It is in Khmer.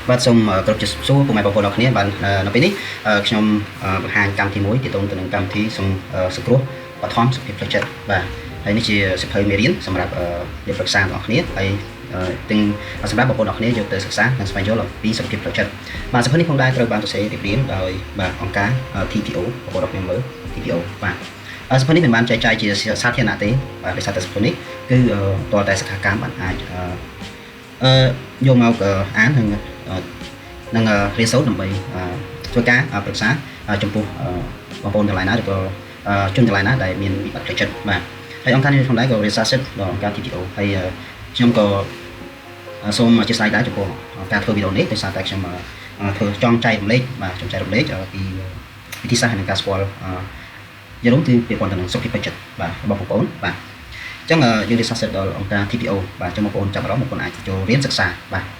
បាទសូមគោរពជម្រាបសួរពុកម៉ែបងប្អូនអរគ្នាបាទនៅពេលនេះខ្ញុំបង្ហាញកម្មវិធីមួយទាក់ទងទៅនឹងកម្មវិធីសង្គ្រោះបឋមសុខភាពផ្លូវចិត្តបាទហើយនេះជាសៀវភៅមេរៀនសម្រាប់អ្នកប្រឹក្សាទាំងអស់គ្នាហើយទាំងសម្រាប់បងប្អូនអរគ្នាយកទៅសិក្សានិងស្វែងយល់អំពីសុខភាពផ្លូវចិត្តបាទសៀវភៅនេះផងដែរត្រូវបានសរសេររៀបរៀងដោយបាទអង្គការ TPO បងប្អូនអរគ្នាមើល TPO បាទសៀវភៅនេះមិនបានចែកចាយជាសាធារណៈទេបាទដោយសារតែសៀវភៅនេះគឺតើតែសិក្ខាកាមបានអាចអឺយកមកអាននិងនឹងរៀនសូត្រដើម្បីធ្វើការប្រឹក្សាចំពោះបងប្អូនទាំងឡាយណាឬក៏ជនទាំងឡាយណាដែលមានវិបត្តិផ្លូវចិត្តបាទហើយអង្គការនេះផងដែរក៏រៀនសាសិទ្ធដល់អង្គការ TPO ហើយខ្ញុំក៏សូមអធ្យាស្រ័យដែរចំពោះការធ្វើវីដេអូនេះដោយសារតែខ្ញុំធ្វើចង់ចែករំលែកបាទចង់ចែករំលែកពីវិធីសាស្ត្រនៃការស្គាល់យល់គឺពាក់ព័ន្ធទៅនឹងសុខភាពផ្លូវចិត្តបាទរបស់បងប្អូនបាទអញ្ចឹងយើងរៀនសាស្ត្រដល់អង្គការ TPO បាទចឹងបងប្អូនចាប់អារម្មណ៍បងប្អូនអាចចូលរៀនសិក្សាបាទ។